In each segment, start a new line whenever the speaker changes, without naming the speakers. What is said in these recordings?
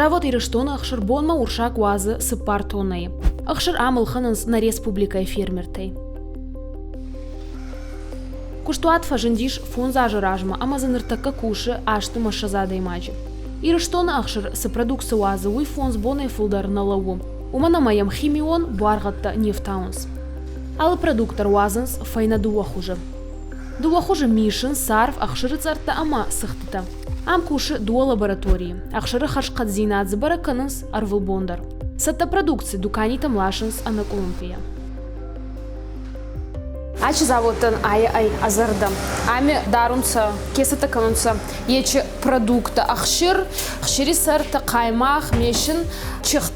Завод Ирыстоны ӕхсыр бонмӕ урсаг уадзы цыппар тоннӕйы. Ӕхсыр ам ӕлхӕнынц нӕ республикӕйы фермертӕй. Куыстуат фӕзындис фондз азы размӕ ӕмӕ дзы ныртӕккӕ кусы 28 адӕймаджы. Ирыстоны ӕхсыр цы продукци уадзы, уый фондз бонӕй фылдӕр нӕ лӕууы, уымӕн ӕмӕ йӕм химион буаргъӕдтӕ не фтауынц. Алы продукт дӕр уадзынц фӕйнӕ дыууӕ хуызы. Дыууӕ хуызы мисын, царв, ӕхсыры цъӕрттӕ ӕмӕ цыхтытӕ. Ам кусы дыууӕ лабораторийы. Ӕхсыры хӕрзхъӕддзинад дзы бӕрӕг кӕнынц ӕрвылбон дӕр. Цӕттӕ продукци дуканитӕм ласынц ӕнӕкъуылымпыйӕ.
Ачи заводтӕн ай ӕй ӕзӕрдӕ. Ами дарунцӕ, ке цӕттӕ кӕнунцӕ, ечи продукттӕ ӕхсир, ӕхсири сӕртӕ, хъаймагъ, месин, чихт.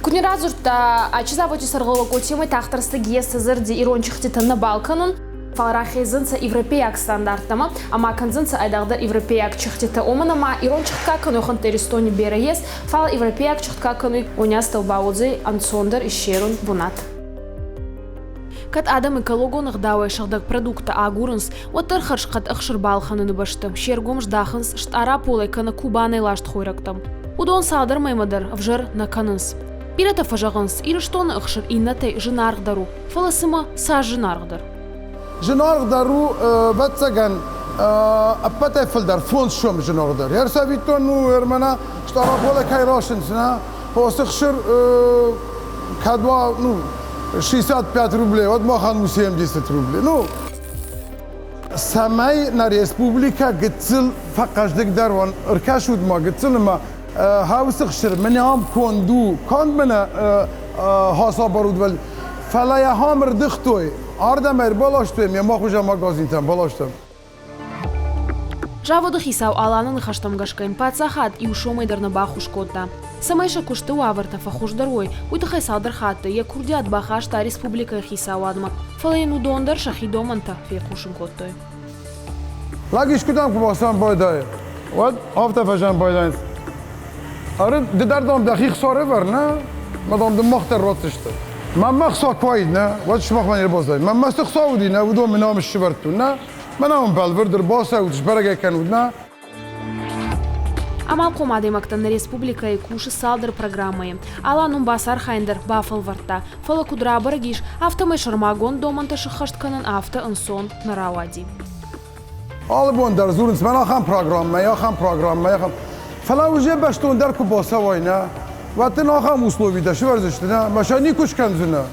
Куд не радзурдта ачи заводи сӕргълӕууӕг, уотемӕй тагъд рӕстӕги ес сӕ зӕрди ирон чихтитӕ нӕбал кӕнун, фал рахезӕнцӕ европейаг стандарттӕмӕ ӕма кӕндзӕнцӕ айдагъдӕр европейаг чихтитӕ, уомӕн ӕма ирон чихт ка кӕнуй, хуӕнтӕ Иристони берӕ ес, фал европейаг чихт ка кӕнуй, уони астӕу ба уодзӕй ӕнцондӕр иссерун бунат.
Кӕд адӕм экологон ӕгъдауӕй сыгъдӕг продукттӕ агурынц, уӕддӕр хӕрзхъӕд ӕхсыр балхӕныны бӕсты се ргом здахынц Стъараполӕй кӕнӕ Кубанӕй ласт хойрӕгтӕм. Уыдон цалдӕр мӕймӕ дӕр ӕвзӕр нӕ кӕнынц. Бирӕтӕ фӕзӕгъынц, Ирыстоны ӕхсыр иннӕтӕй зынаргъдӕр у, фӕлӕ цымӕ цас зынаргъдӕр?
Зынаргъдӕр у, ӕвӕццӕгӕн, ӕппӕтӕй фылдӕр фондз сомы зынаргъдӕр. Ӕрцӕвиттон у, ӕрмӕнӕ Стъараполӕй кӕй расынц, нӕ, Осы хсыр кӕд уа, ну, 65 рублей, уӕд махӕн у 70 рублей. Ну, цӕмӕй нӕ республикӕ гыццыл фӕхъӕздыгдӕр уон, ӕркӕсут ма гыццыл ӕмӕ хаусы хсыр мӕнӕ ам конд у, конд мӕнӕ хасабарудвӕл, фӕлӕ йӕ ам ӕрдыгътой, ардӕм ӕрбаластой, ме ма хуызӕн магазинтӕм баластам.
Заводы хицау Аланы ныхӕстӕм гӕсгӕ йын паддзахад иу сомӕй дӕр нӕ баххуыс кодта. Цӕмӕй сӕ куысты уавӕртӕ фӕхуыздӕр уой, уый тыххӕй цалдӕр хатты йӕ курдиат бахаста республикӕйы хицауадмӕ, фӕлӕ йын уыдон дӕр сӕхи домӕнтӕ фехъусын кодтой.
Лӕг искуыдӕм куы бацӕуын байдайы, уӕд афтӕ фӕзӕн байдайынц. Ӕры ды дӕр дам дӕхи хсар ӕвӕр, нӕ? Мӕ дам дын мах дӕр ратдзысты. Мӕнмӕ хца куы уаид, нӕ, уӕд сымахмӕ не рбаздаин. Мӕнмӕ цы хца уыди, нӕ, уыдон мын ам ссывӕрдтой, нӕ? Мӕнӕ уын бӕлвырд ӕрбацӕут, сбӕрӕг ӕй кӕнут, нӕ?
Амалхъом адӕймӕгтӕн нӕ республикӕйы кусы цалдӕр программӕйы. Алан уым бацархайын дӕр бафӕлвӕрдта, фӕлӕ куыд рабӕрӕг ис, афтӕмӕй сӕрмагонд домӕнтӕ сыххӕст кӕнын афтӕ ӕнцон нӕ рауади.
Алы бон дӕр дзурынц, мӕн ахӕм программӕ, ахӕм программӕ, ахӕм. Фӕлӕ уже бӕстондӕр куы бацӕуай, нӕ, уӕд дын ахӕм условитӕ сывӕрдзысты, нӕ, мӕ сӕ никуы скӕндзынӕ.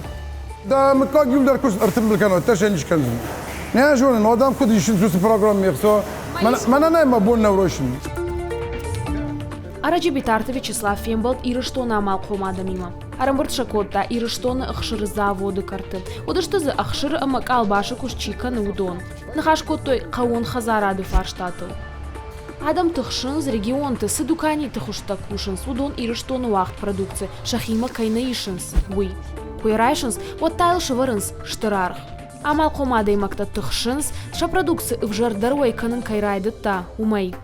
Дӕ мыггаг иу дӕр куы ӕртымбыл кӕной, уӕддӕр сӕ не скӕндзынӕ. Нӕ зонын, адӕм куыд исынц уыцы программӕ, ӕхца. Мӕнӕн ӕй мӕ бон нӕу райсын.
Ӕрӕджы Битарты Вячеслав фембӕлд Ирыстоны амалхъом адӕмимӕ. Ӕрӕмбырд сӕ кодта Ирыстоны ӕхсыры заводы кӕрты. Уыдысты дзы ӕхсыры ӕмӕ къалбасы куыст чи кӕны, уыдон. Ныхас кодтой хъӕууон хӕдзарады фарстатыл. Адӕм тыхсынц, регионты цы дуканиты хуызтӕ кусынц, уыдон Ирыстоны уагъд продукци сӕхимӕ кӕй нӕ исынц, уый. Куы йӕ райсынц, уӕд та йыл сӕвӕрынц стыр аргъ. Амалхъом адӕймӕгтӕ тыхсынц, сӕ продукци ӕвзӕрдӕр уӕй кӕнын кӕй райдыдта, уымӕй.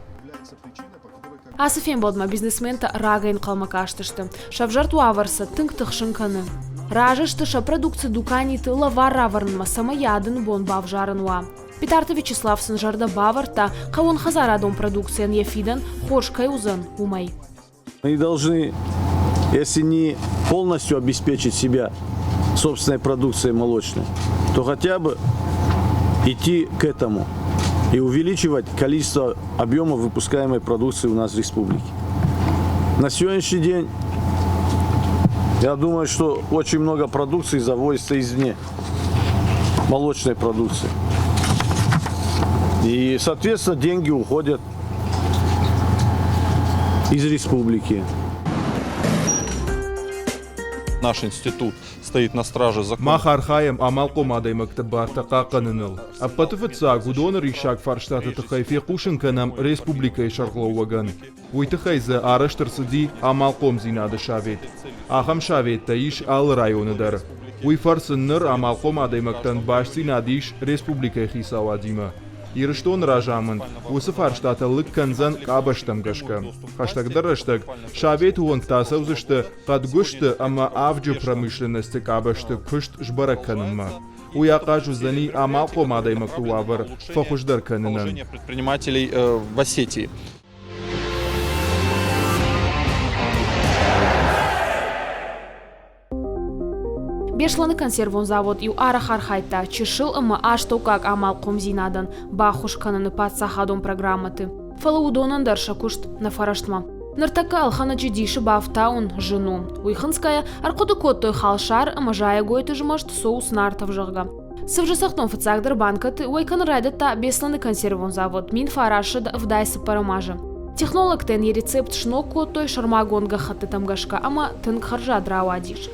Ацы фембӕлдмӕ бизнесментӕ рагӕй ӕнхъӕлмӕ кастысты. Сӕвзӕрд уавӕр сӕ тынг тыхсын кӕны. Разы сты сӕ продукци дуканиты лӕвар равӕрынмӕ, цӕмӕй йӕ адыны бон бавзарын уа. Битарты Вячеслав сын зӕрдӕ бавӕрдта, хъӕууонхӕдзарадон продукцийӕн йӕ фидӕн хорз кӕй уыдзӕн, уымӕй.
Мы должны, если не полностью обеспечить себя собственной продукцией молочной, то хотя бы идти к этому и увеличивать количество объема выпускаемой продукции у нас в республике. На сегодняшний день я думаю, что очень много продукции завозится извне, молочной продукции. И, соответственно, деньги уходят из республики.
Наш институт стоит на страже закона.
Мах архайӕм амалхъом адӕймӕгты бартӕ хъахъхъӕныныл. Ӕппӕты фыццаг уыдоны риссаг фарстаты тыххӕй фехъусын кӕнӕм республикӕйы сӕргълӕууӕгӕн. Уый тыххӕй дзы арӕзт ӕрцыди амалхъомдзинады совет. Ахӕм советтӕ ис алы районы дӕр. Уый фӕрцы ныр амалхъом адӕймӕгтӕн бастдзинад ис республикӕйы хицауадимӕ. Ирыстоны разамынд уыцы фарстатӕ лыг кӕндзӕн къабӕзтӕм гӕсгӕ. Хӕстӕгдӕр рӕстӕг советы уӕнгтӕ ацӕудзысты хъӕдгуысты ӕмӕ авджы промышленносты къабӕзты куыст сбӕрӕг кӕнынмӕ. Уый ахъаз уыдзӕни амалхъом адӕймӕгты уавӕр фӕхуыздӕр кӕнынӕн.
Предпринимателей в Осетии.
Беслӕны консервон завод-иу арӕх архайдта чысыл ӕмӕ астӕуккаг амалхъомдзинадӕн баххуыс кӕныны паддзахадон программӕты. Фӕлӕ уыдонӕн дӕр сӕ куыст нӕ фӕрӕстмӕ. Ныртӕккӕ ӕлхӕнӕджы дисы бафтауын зын у. Уый хынцгӕйӕ ӕрхъуыды кодтой халсар ӕмӕ зайӕгойты змӕст соус Нартов, зӕгъгӕ. Цывзыцӕгъдон фыццагдӕр банкӕты уӕй кӕнын райдыдта Беслӕны консервон завод 1974 азы. Технологтӕн йӕ рецепт сног кодтой сӕрмагонд гӕххӕттытӕм гӕсгӕ ӕмӕ тынг хӕрзад рауадис.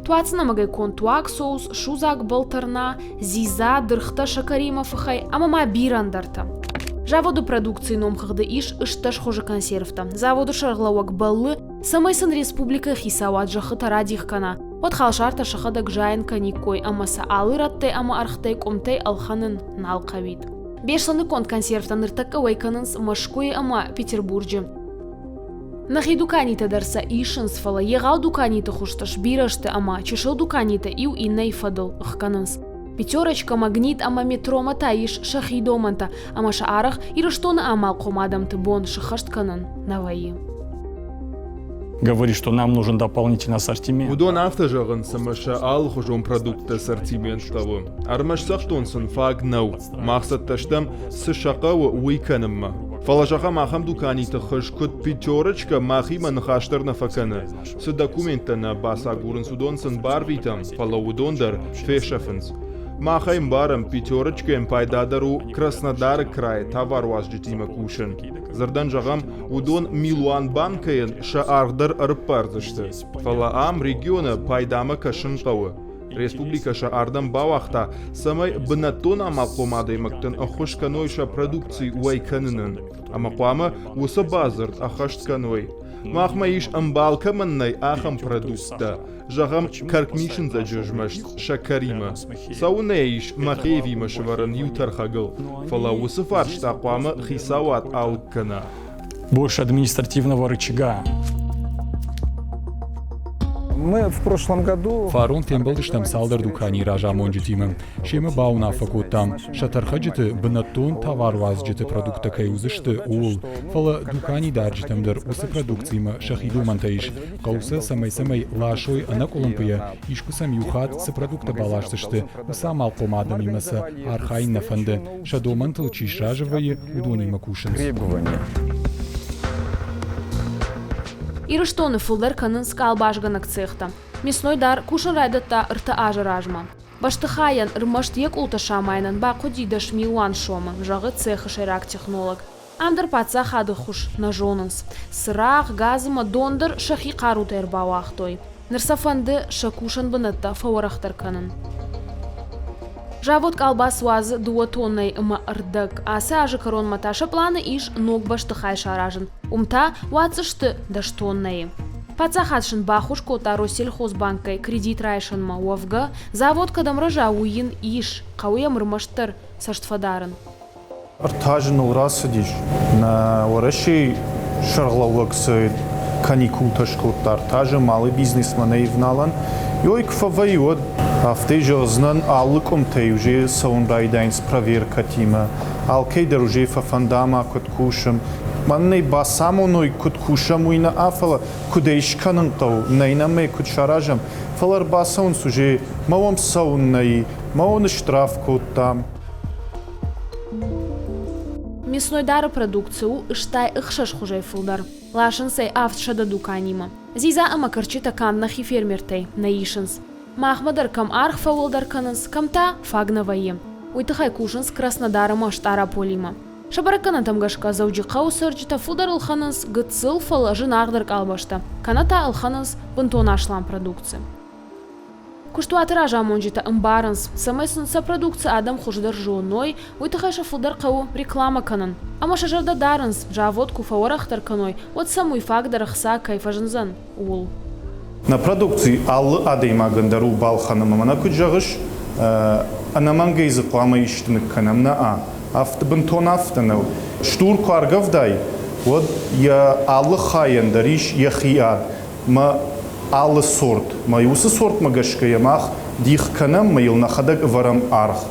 Туацъынӕмӕгӕй конд туаг соус, судзаг бӕлтӕрна, дзидза, дыргътӕ сӕкӕримӕ фыхӕй ӕмӕ ма бирӕ ӕндӕртӕ. Заводы продукцийы номхыгъды ис стӕс хуызы консервтӕ. Заводы сӕргълӕууӕг бӕллы, цӕмӕй сын республикӕйы хицауад зӕххытӕ радих кӕна, уӕд халсартӕ сӕхӕдӕг зайын кӕниккой ӕмӕ сӕ алы рӕттӕй ӕмӕ ӕргътӕй къуымтӕй ӕлхӕнын нал хъӕуид. Беслӕны конд консервтӕ ныртӕккӕ уӕй кӕнынц Мӕскуыйы ӕмӕ Петербурджы. Нӕхи дуканитӕ дӕр сӕ исынц, фӕлӕ егъау дуканиты хуызтӕ сбирӕ сты ӕмӕ чысыл дуканитӕ иу иннӕйы фӕдыл ӕхгӕнынц. Пятерочка, Магнит ӕмӕ Метромӕ та ис сӕхи домӕнтӕ ӕмӕ сӕ арӕх Ирыстоны амалхъом адӕмты бон сыххӕст кӕнын нӕ вӕййы.
Говорит, что нам нужен дополнительный ассортимент.
Уыдон афтӕ зӕгъынц, ӕмӕ сӕ алыхуызон продуктты ассортимент хъӕуы. Ӕрмӕст цӕхстон сын фаг нӕу. Мах цӕттӕ стӕм, цы сӕ хъӕуы, уый кӕнынмӕ. Фӕлӕ зӕгъӕм, ахӕм дуканиты хыз, куыд Пятерочка, махимӕ ныхас дӕр нӕ фӕкӕны. Цы документтӕ нӕ бацагурынц, уыдон сын барвитӕм, фӕлӕ уыдон дӕр фесӕфынц. Мах ӕй ӕмбарӕм, Пятерочкӕйӕн пайдадӕр у Краснодары крайы товаруадзджытимӕ кусын. Дзырдӕн зӕгъӕм, уыдон милуан банкӕйӕн сӕ аргъ дӕр ӕрыппардзысты. Фӕлӕ ам регионы пайдамӕ кӕсын хъӕуы. Республикӕ сӕ ардӕм бауагъта, цӕмӕй бынӕттон амалхъом адӕймӕгтӕн ӕххуыс кӕной сӕ продукци уӕй кӕнынӕн. Ӕмӕ хъуамӕ уыцы бадзырд ӕххӕст кӕной. Махмӕ ис ӕмбал кӕмӕн нӕй, ахӕм продукттӕ. Зӕгъӕм, кӕркмисындзӕджы змӕст сӕкӕримӕ. Цӕуынӕ ис Махеевимӕ сывӕрын иу тӕрхӕгыл, фӕлӕ уыцы фарста хъуамӕ хицауад алыг кӕна.
Больше административного рычага.
Мы в прошлом году
Фарон фембӕлдыстӕм цалдӕр дуканийы разамонджытимӕ. Семӕ бауынаффӕ кодтам, сӕ тӕрхӕджыты бынӕттон товаруадзджыты продукттӕ кӕй уыдзысты, ууыл. Фӕлӕ дуканидарджытӕм дӕр уыцы продукциимӕ сӕхи домӕнтӕ ис. Хъӕуы сӕ, цӕмӕй-цӕмӕй ласой ӕнӕкъуылымпыйӕ, искуы сӕм иу хатт цы продукттӕ баласдзысты, уыцы амалхъом адӕмимӕ сӕ архайын нӕ фӕнды. Сӕ домӕнтыл чи сразы вӕййы, уыдонимӕ кусынц.
Ирыстоны фылдӕр кӕнынц къалбасгӕнӕг цехтӕ. Мясной дӕр кусын райдыдта ӕртӕ азы размӕ. Бӕстыхайӕн ӕрмӕст йӕ къултӕ самайынӕн бахъуыди 10 000 сомы, зӕгъы цехы сӕйраг технолог. Ам дӕр паддзахады ххуыс нӕ зонынц. Цырагъ, газ ӕмӕ дон дӕр сӕхи хъарутӕ ӕрбауагътой. Ныр сӕ фӕнды сӕ кусӕн бынӕттӕ фӕуӕрӕхдӕр кӕнын. Завод къалбас уадзы дыууӕ тоннӕйы ӕмӕ ӕрдӕг. Ацы азы кӕронмӕ та сӕ пъланы ис ног бӕстыхай саразын. Уым та уадздзысты 10 тоннӕйы. Паддзахад сын баххуыс кодта Россельхозбанкӕй кредит райсынмӕ. Уӕвгӕ, завод кӕдӕм рӕза, уый йын ис, хъӕуы йӕм ӕрмӕстдӕр цӕст фӕдарын.
Ӕртӕ азы ныл рацыдис. Нӕ Уӕрӕсейы сӕргълӕууӕг цы каникултӕ скодта ӕртӕ азы, малый бизнесмӕ нӕ ивналӕн. Ёй куы фӕвӕййы, уӕд афтӕ зӕгъдзынӕн, алы къуымтӕй уже цӕуын райдайынц проверкӕтимӕ. Алкӕй дӕр уже фӕфӕнда ма куыд кусӕм. Мӕнӕй бацамоной, куыд кусӕм, уый нӕ, фӕлӕ куыд ӕй скӕнын хъӕуы, нӕ нӕм ӕй куыд саразӕм. Фӕлӕ ӕрбацӕуынц уже, мӕ уӕм цӕуын нӕй, мӕ уын штраф кодтам.
Мясной дары продукци у 66 хуызӕй фылдӕр. Ласынц ӕй 700 дуканимӕ. Дзидза ӕмӕ кӕрчытӕ канд нӕхи фермертӕй нӕ исынц. Махмӕ дӕр кӕм аргъ фӕуӕлдӕр кӕнынц, кӕм та фаг нӕ вӕййы. Уый тыххӕй кусынц Краснодар ӕмӕ Стъараполимӕ. Сӕ бӕрӕггӕнӕнтӕм гӕсгӕ Дзӕуджыхъӕуы цӕрджытӕ фылдӕр ӕлхӕнынц гыццыл, фӕлӕ зынаргъдӕр къалбӕстӕ, кӕнӕ та ӕлхӕнынц бынтон аслам продукци. Куыстуаты разамонджытӕ ӕмбарынц, цӕмӕй сын сӕ продукци адӕм хуыздӕр зоной, уый тыххӕй сӕ фылдӕр хъӕуы рекламӕ кӕнын. Ӕмӕ сӕ зӕрдӕ дарынц, завод куы фӕуӕрӕхдӕр кӕной, уӕд сӕм уый фаг дӕр ӕхца кӕй фӕзындзӕн, ууыл.
Нӕ продукци алы адӕймагӕн дӕр у балхӕнын. Мӕнӕ куыд зӕгъыс, ӕнӕмӕнгӕй дзы хъуамӕ исты ныккӕнӕм. Нӕ, афтӕ бынтон афтӕ нӕу. Стур куы аргӕвдай, уӕд йӕ алы хайӕн дӕр ис йӕхи ад. Мӕ алы сорт, мӕ уыцы сортмӕ гӕсгӕ йӕ мах дих кӕнӕм, мӕ йыл нӕхӕдӕг ӕвӕрӕм аргъ.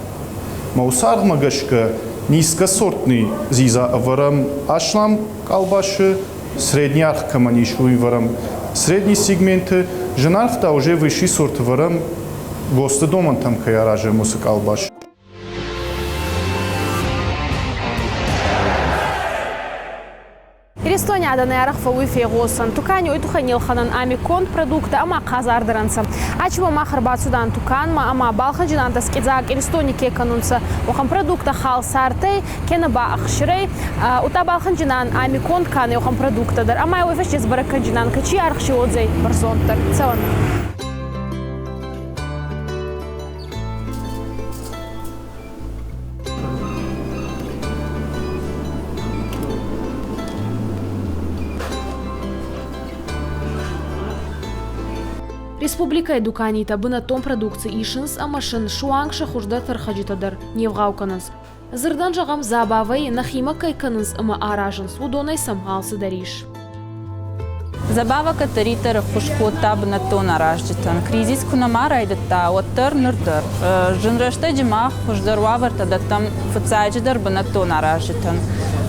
Мӕ уыцы аргъмӕ гӕсгӕ низкосортный дзидза ӕвӕрӕм аслам къалбасы, средний аргъ кӕмӕн ис, уый ӕвӕрӕм. Средний сегменты зынаргъ та уже высший сорты вӕрӕм ГОСТ-ы домӕнтӕм кӕй аразӕм, уыцы къалбас.
Иристони адӕнӕй арӕх фӕууй фегъосӕн, тукани уой туххӕй не лхӕнӕн ами конд продукттӕ ӕма хъазардӕр ӕнцӕ. Ачи мах ӕрбацудан туканмӕ ӕма балхӕнджинан тӕскъидзаг Иристони ке кӕнунцӕ, уӕхӕн продукттӕ халсартӕй, кенӕ ба ӕхсирӕй, удта балхӕнджинан ами конд ка нӕй, уӕхӕн продукттӕ дӕр. Ӕма уой фӕсте сбӕрӕг кӕнджинан, кӕци аргъ си уодзӕй бӕрзонддӕр. Цӕуӕн.
Республикӕйы дуканитӕ бынӕттон продукци исынц ӕмӕ сын суанг сӕ хуыздӕр тӕрхӕджытӕ дӕр не вгъау кӕнынц. Дзырдӕн зӕгъӕм, Забавӕйы нӕхимӕ кӕй кӕнынц ӕмӕ аразынц, уыдонӕй сӕм алцыдӕр ис.
Забава кӕддӕриддӕр ӕххуыс кодта бынӕттон аразджытӕн. Кризис куы нӕма райдыдта, уӕддӕр ныр дӕр. Зын рӕстӕджы мах хуыздӕр уавӕртӕ дӕттӕм фыццаджыдӕр бынӕттон аразджытӕн.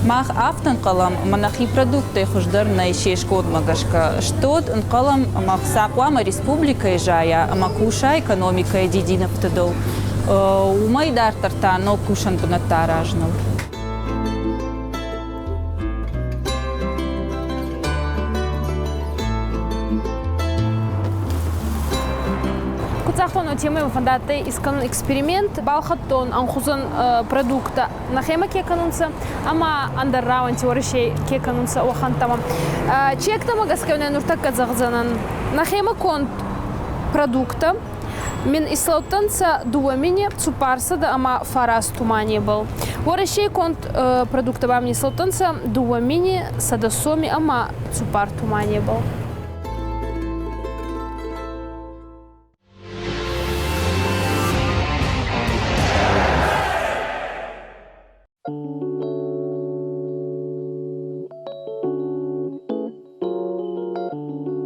Мах афтӕ ӕнхъӕлӕм, ӕмӕ нӕхи продукттӕй хуыздӕр нӕй се скондмӕ гӕсгӕ. Стод ӕнхъӕлӕм, ӕмӕ хца хъуамӕ республикӕйы зайа ӕмӕ куса экономикӕйы дидинӕфтыдыл. Уымӕй дарддӕр та ног кусӕн бынӕттӕ аразыныл.
Куд загътон, уотемӕй фӕндадтӕй искӕнун эксперимент, балхӕдтон ӕнхузӕн продукттӕ нӕхемӕ ке кӕнунцӕ ӕма ӕндӕр рауӕнти Уӕрӕсей ке кӕнунцӕ, уӕхӕнттӕмӕ. Чектӕмӕ гӕсгӕ нӕ нуртӕккӕ зӕгъдзӕнӕн, нӕхемӕ конд продукттӕ Мин ислӕудтӕнцӕ дууӕ мини цуппарсӕдӕ ӕма фараст туманебӕл. Уӕрӕсей конд продукттӕ ба мин ислӕудтӕнцӕ 2100 соми ӕма цуппар туманебӕл.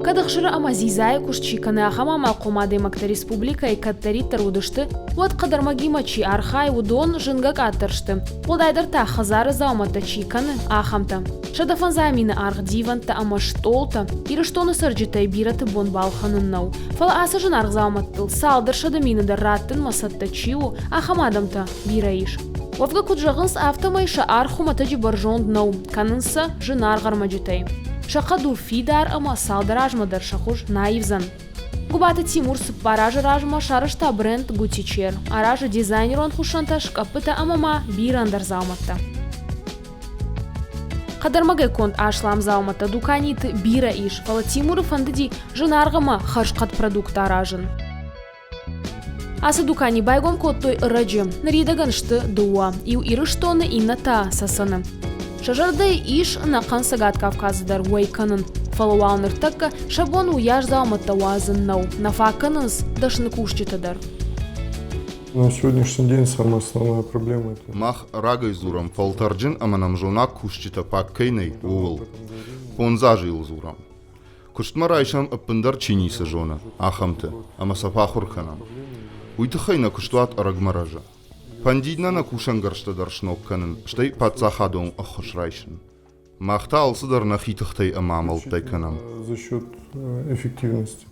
Кӕд ӕхсыры ӕмӕ дзидзайы куыст чи кӕны, ахӕм амалхъом адӕймӕгтӕ республикӕйы кӕддӕриддӕр уыдысты, уӕд хъӕдӕрмӕгимӕ чи архайы, уыдон зынгӕ къаддӕр сты. Уӕлдайдӕр та хӕдзары дзаумӕттӕ чи кӕны, ахӕмтӕ. 105 мины аргъ дивӕнттӕ ӕмӕ стъолтӕ Ирыстоны цӕрджытӕй бирӕты бон балхӕнын нӕу. Фӕлӕ ацы зынаргъ дзаумӕттыл цалдӕр 100 000 дӕр раттынмӕ цӕттӕ чи у, ахӕм адӕмтӕ бирӕ ис. Уӕвгӕ куыд зӕгъынц, афтӕмӕй сӕ аргъ хуымӕтӕджы бӕрзонд нӕу, кӕнынц сӕ зынаргъ ӕрмӕджытӕй. Сӕ хъӕд у фидар ӕмӕ цалдӕр азмӕ дӕр сӕ хуыз нӕ аивдзӕн. Гуыбаты Тимур цыппар азы размӕ сарӕзта бренд Гутичер, аразы дизайнерон хуыссӕнтӕ, скъӕппытӕ ӕмӕ ма бирӕ ӕндӕр дзаумӕттӕ. Хъӕдӕрмӕгӕй конд аслам дзаумӕттӕ дуканиты бирӕ ис, фӕлӕ Тимуры фӕндыди зынаргъ ӕмӕ хӕрзхъӕд продукт аразын. Ацы дукани байгом кодтой ӕрӕджы. Ныридӕгӕн сты дыууӕ. Иу Ирыстоны, иннӕ та Цӕцӕны. Сӕ зӕрдӕйы ис ӕнӕхъӕн Цӕгат Кавказы дӕр уӕй кӕнын. Фӕлӕ уал ныртӕккӕ сӕ бон уыйас дзаумӕттӕ уадзын нӕу. Нӕ фаг кӕнынц дӕсны кусджытӕ дӕр.
На сегодняшний день самая основная проблема это...
Мах рагӕй дзурӕм фӕлтӕрджын ӕмӕ нӕм зонаг кусджытӕ фаг кӕй нӕй, ууыл. Фондз азы йыл дзурӕм. Куыстмӕ райсӕм ӕппындӕр чи ницы зоны, ахӕмты, ӕмӕ сӕ фӕахуыр кӕнӕм. Уый тыххӕй нӕ куыстуат ӕрӕгмӕ рӕзы. Фӕндид нӕ нӕ кусӕнгӕрзтӕ дӕр сног кӕнын, стӕй паддзахадон ӕххуыс райсын. Мах та алцыдӕр нӕхи тыхтӕй ӕмӕ амӕлттӕй кӕнӕм.
За счет эффективности.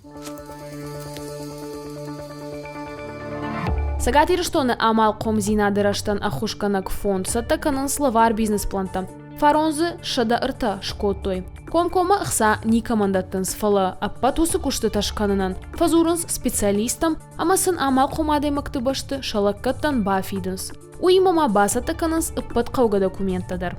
Цӕгат Ирыстоны амалхъомдзинады рӕзтӕн ӕххуысгӕнӕг фонд цӕттӕ кӕнынц лӕвар бизнес-плантӕ. Фарон дзы 103 скодтой. Комкоммӕ ӕхца никӕмӕн дӕттынц, фӕлӕ ӕппӕт уыцы куыстытӕ скӕнынӕн фӕдзурынц специалисттӕм ӕмӕ сын амалхъом адӕймӕгты бӕсты сӕ лӕггӕдтӕн бафидынц. Уыимӕ ма бацӕттӕ кӕнынц ӕппӕт хъӕугӕ документтӕ дӕр.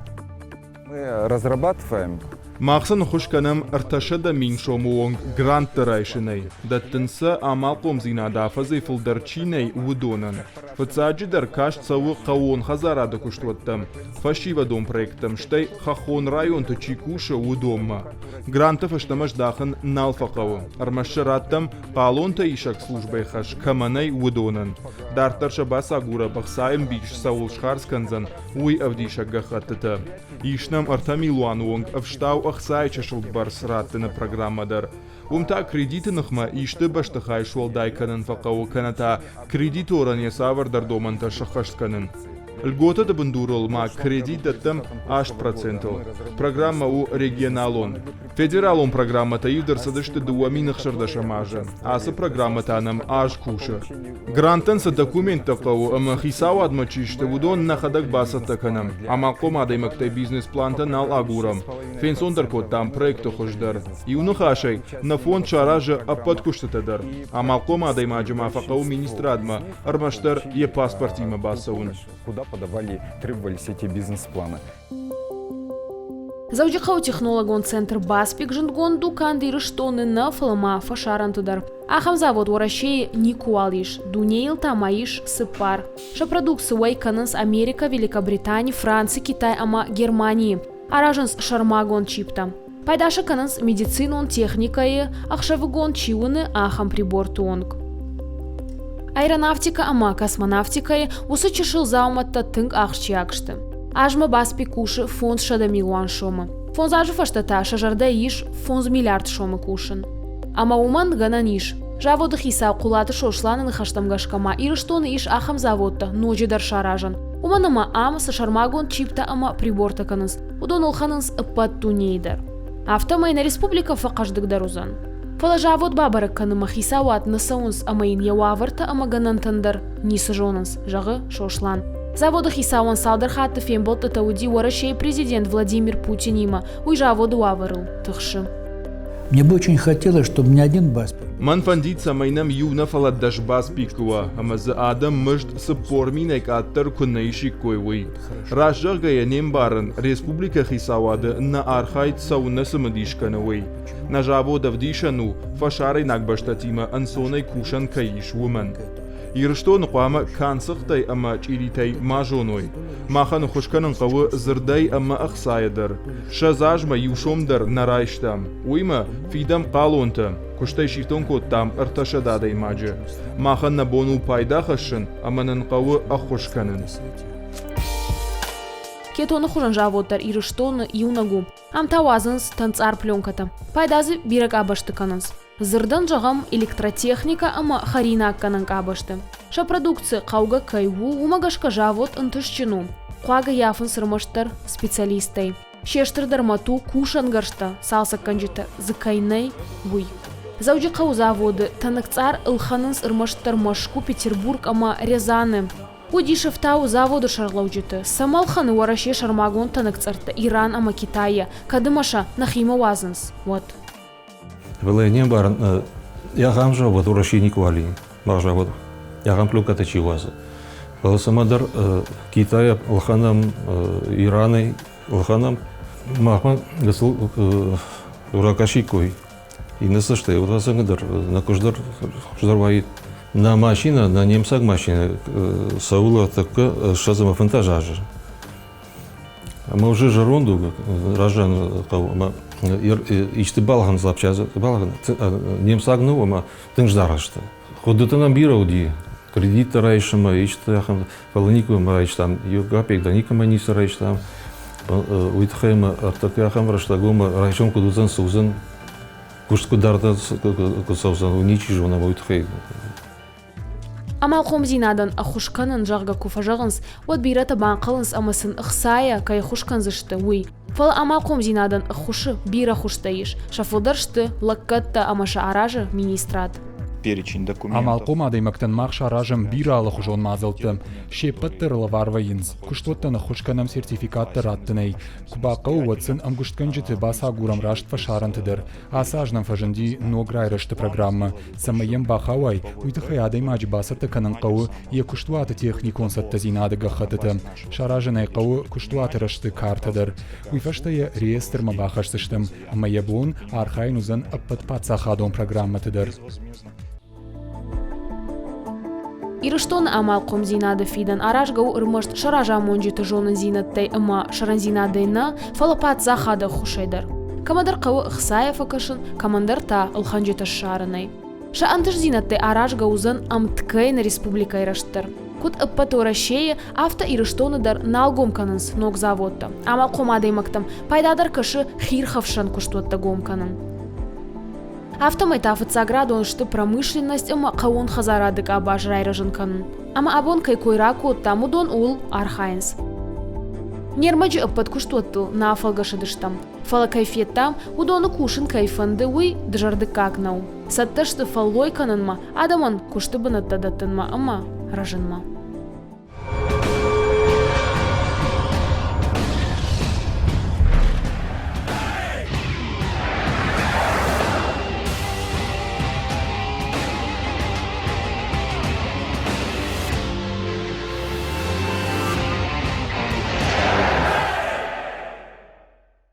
Мы разрабатываем
Мах сын ӕххуыс кӕнӕм 300 000 сомы онг гранттӕ райсынӕй. Дӕттынц сӕ, амалхъомдзинад афӕдзӕй фылдӕр чи нӕй, уыдонӕн. Фыццаджыдӕр каст цӕуы хъӕууон хӕдзарады куыстуӕттӕм, фӕсивӕдон проекттӕм, стӕй хӕххон районты чи кусы, уыдонмӕ. Гранттӕ фӕстӕмӕ здахын нал фӕхъӕуы, ӕрмӕст сӕ раттӕм, хъалонтӕ исӕг службӕйы хӕс кӕмӕ нӕй, уыдонӕн. Дарддӕр сӕ бацагурӕм ӕхцайы ӕмбис цӕуыл схардз кӕндзӕн, уый ӕвдисӕг гӕххӕттытӕ. Ис нӕм 3 милуаны онг ӕфстау ӕхцайы чысыл бӕрц раттыны программӕ дӕр. Уым та кредиты ныхмӕ исты бӕстыхай суӕлдай кӕнын фӕхъӕуы кӕнӕ та кредиторӕн йӕ цавӕрдӕр домӕнтӕ сӕххӕст кӕнын. Льготӕты бындурыл ма кредит дӕттӕм 8 процентыл. Программӕ у регионалон. Федералон программӕтӕ ивд ӕрцыдысты 2016 азы. Ацы программӕ та нӕм аз кусы. Гранттӕн цы документтӕ хъӕуы ӕмӕ хицауадмӕ чи сты, уыдон нӕхӕдӕг бацӕттӕ кӕнӕм. Амалхъом адӕймӕгтӕй бизнес-плантӕ нал агурӕм. Фенцондӕр кодтам проекты хуыз дӕр. Иу ныхасӕй, нӕ фонд саразы ӕппӕт куыстытӕ дӕр. Амалхъом адӕймаджы ма фӕхъӕуы министрадмӕ ӕрмӕстдӕр йӕ паспортимӕ бацӕуын.
Куда подавали, требовались эти бизнес-планы.
Дзӕуджыхъӕуы технологон центр Баспик зындгонд у канд Ирыстоны нӕ, фӕлӕ ма фӕсарӕнты дӕр. Ахӕм завод Уӕрӕсейы никуыуал ис, дунейыл та ма ис цыппар. Сӕ продукци уӕй кӕнынц Америкӕ, Великобритани, Франци, Китай ӕмӕ Германийы. Аразынц сӕрмагонд чиптӕ. Пайда сӕ кӕнынц медицинон техникӕйы, ӕхсӕвыгон чи уыны, ахӕм приборты онг. Аэронавтикӕ ӕмӕ космонавтикӕйы уыцы чысыл дзаумӕттӕ тынг ахсджиаг сты. Азмӕ Баспи кусы 500 милуан сомы. Фондз азы фӕстӕ та сӕ зӕрдӕ ис 5 миллиард сомы кусын. Ӕмӕ уымӕн гӕнӕн ис. Заводы хицау Хъулаты Сосланы ныхӕстӕм гӕсгӕ ма Ирыстоны ис ахӕм заводтӕ ноджыдӕр саразӕн. Уымӕн ӕмӕ ам цы сӕрмагонд чиптӕ ӕмӕ прибортӕ кӕнынц, уыдон ӕлхӕнынц ӕппӕт дунейы дӕр. Афтӕмӕй нӕ республикӕ фӕхъӕздыгдӕр уыдзӕн. Фӕлӕ завод бабӕрӕг кӕнынмӕ хицауад нӕ цӕуынц ӕмӕ йын йӕ уавӕртӕ ӕмӕ гӕнӕнтӕн дӕр ницы зонынц, зӕгъы Сослан. Заводы хицауӕн цалдӕр хатты фембӕлдтытӕ уыди Уӕрӕсейы президент Владимир Путинимӕ, уый заводы уавӕрыл тыхсы.
Мне бы очень хотелось, чтобы не один Баспик.
Мӕн фӕндид, цӕмӕй нӕм иу нӕ, фӕлӕ дӕс Баспикы уа, ӕмӕ дзы адӕм мызд 40 000-ӕй къаддӕр куы нӕ исиккой, уый. Раст зӕгъгӕйӕ не мбарын, республикӕ хицауады нӕ архайд цӕуыннӕ цымыдис кӕны, уый. Нӕ завод ӕвдисӕн у, фӕсарӕйнаг бӕстӕтимӕ ӕнцонӕй кусӕн кӕй ис, уымӕн. Ирыстоны хъуамӕ канд цыхтӕй ӕмӕ чъиритӕй ма зоной. Махӕн ӕххуыс кӕнын хъӕуы дзырдӕй ӕмӕ ӕхцайӕ дӕр. 20 азмӕ иу сом дӕр нӕ райстам. Уыимӕ фидӕм хъалонтӕ, куыстӕй сифтонг кодтам 300 адӕймаджы. Махӕн нӕ бон у пайда хӕссын ӕмӕ нын хъӕуы ӕххуыс кӕнын.
Кетоны хуызӕн завод дӕр Ирыстоны иунӕг у. Ам та уадзынц тӕнцъар пленкӕтӕ. Пайда дзы бирӕ къабӕзты кӕнынц. Дзырдӕн зӕгъӕм, электротехникӕ ӕмӕ хӕринаггӕнӕн къабӕзты. Сӕ продукци хъӕугӕ кӕй у, уымӕ гӕсгӕ завод ӕнтыстджын у. Хъуаг ӕййафынц ӕрмӕстдӕр специалисттӕй. Се стырдӕр мӕт у кусӕнгӕрзтӕ, цалцӕггӕнджытӕ дзы кӕй нӕй, уый. Дзӕуджыхъӕуы заводы тӕнӕгцъар ӕлхӕнынц ӕрмӕстдӕр Мӕскуы, Петербург ӕмӕ Рязаны. Уыдис ӕфтауы заводы сӕргълӕуджыты, цӕмӕ ӕлхӕны Уӕрӕсе сӕрмагонд тӕнӕгцъӕрттӕ Иран ӕмӕ Китайӕ, кӕд ӕмӕ сӕ нӕхимӕ уадзынц, уӕд.
Фӕлӕ не мбарын, ахӕм завод Уӕрӕсейы никуы али, мах завод, ахӕм пленкӕтӕ чи уадзы. Фӕлӕ цӕмӕдӕр Китайӕ ӕлхӕнӕм, Иранӕй ӕлхӕнӕм, махмӕ гыццыл ракӕсиккой. Иннӕ цӕстӕй уыдзӕн дӕр нӕ куыздӕр хуыздӕр уаид. Нӕ машинӕ, нӕ немыцаг машинӕ цӕуыл ӕртӕккӕ 25 азы. Ӕмӕ уже зӕронд у, раззан хъӕу ӕмӕ исты балхӕн запчасть балхӕн немыцаг нӕу ӕмӕ тынг зынаргъ сты. Хъуыдыты нӕм бирӕ уыди, кредиттӕ райсынмӕ, исты ахӕм, фӕлӕ никуы райстам, иу капек дӕр никӕмӕ ницы райстам. Уый тыххӕй ӕмӕ ӕртӕккӕ ахӕм рӕстӕг у, ӕмӕ райсом куыд уыдзӕн, цы уыдзӕн, куыст куыд дарддӕр куыд цӕудзӕн, уый ничи зоны, ӕмӕ уый тыххӕй.
Амалхъомдзинадӕн ӕххуыс кӕнын, зӕгъгӕ, куы фӕзӕгъынц, уӕд бирӕтӕ банхъӕлынц ӕмӕ сын ӕхцайӕ кӕй ӕххуыс кӕндзысты, уый. Фӕлӕ амалхъомдзинадӕн ӕххуысы бирӕ хуызтӕ ис, сӕ фылдӕр сты лӕггӕдтӕ ӕмӕ сӕ аразы министрад.
Перечень документов.
Амалхъом адӕймӕгтӕн мах саразӕм бирӕ алыхуызон мадзӕлттӕ. Се ппӕт дӕр лӕвар вӕййынц. Куыстуӕттӕн ӕххуыс кӕнӕм сертификаттӕ раттынӕй. Куы бахъӕуы, уӕд сын ӕмгуыстгӕнджыты бацагурӕм раст фӕсарӕнты дӕр. Ацы аз нӕм фӕзынди ног райрӕзты программӕ. Цӕмӕй йӕм бахауай, уый тыххӕй адӕймаджы бацӕттӕ кӕнын хъӕуы йӕ куыстуаты техникон цӕттӕдзинады гӕххӕттытӕ. Саразын ӕй хъӕуы куыстуаты рӕзты картӕ дӕр. Уый фӕстӕ йӕ реестрмӕ бахӕсдзыстӕм ӕмӕ йӕ бон архайын уыдзӕн ӕппӕт паддзахадон программӕты дӕр.
Ирыстоны амалхъомдзинады фидӕн аразгӕ у ӕрмӕст сӕ разамонджыты зонындзинӕдтӕй ӕмӕ сӕрӕндзинадӕй нӕ, фӕлӕ паддзахады ӕххуысӕй дӕр. Кӕмӕдӕр хъӕуы ӕхцайӕ фӕкӕсын, кӕмӕндӕр та ӕлхӕнджытӕ ссарынӕй. Сӕ ӕнтыстдзинӕдтӕй аразгӕ уыдзӕн ӕмткӕй нӕ республикӕйы рӕзт дӕр. Куыд ӕппӕт Уӕрӕсейы, афтӕ Ирыстоны дӕр нал гом кӕнынц ног заводтӕ. Амалхъом адӕймӕгтӕм пайдадӕр кӕсы хиирхӕфсӕн куыстуӕттӕ гом кӕнын. Афтӕмӕй та фыццаградон сты промышленность ӕмӕ хъӕууон хӕдзарады къабаз райрӕзын кӕнын. Ӕмӕ абон кӕй кой ракодтам, уыдон ууыл архайынц. Не рмӕджы ӕппӕт куыстуӕттыл нӕ афӕлгӕсыдыстӕм, фӕлӕ кӕй федтам, уыдоны кусын кӕй фӕнды, уый дызӕрдыггаг нӕу. Цӕттӕ сты фӕллой кӕнынмӕ, адӕмӕн куысты бынӕттӕ дӕттынмӕ ӕмӕ рӕзынмӕ.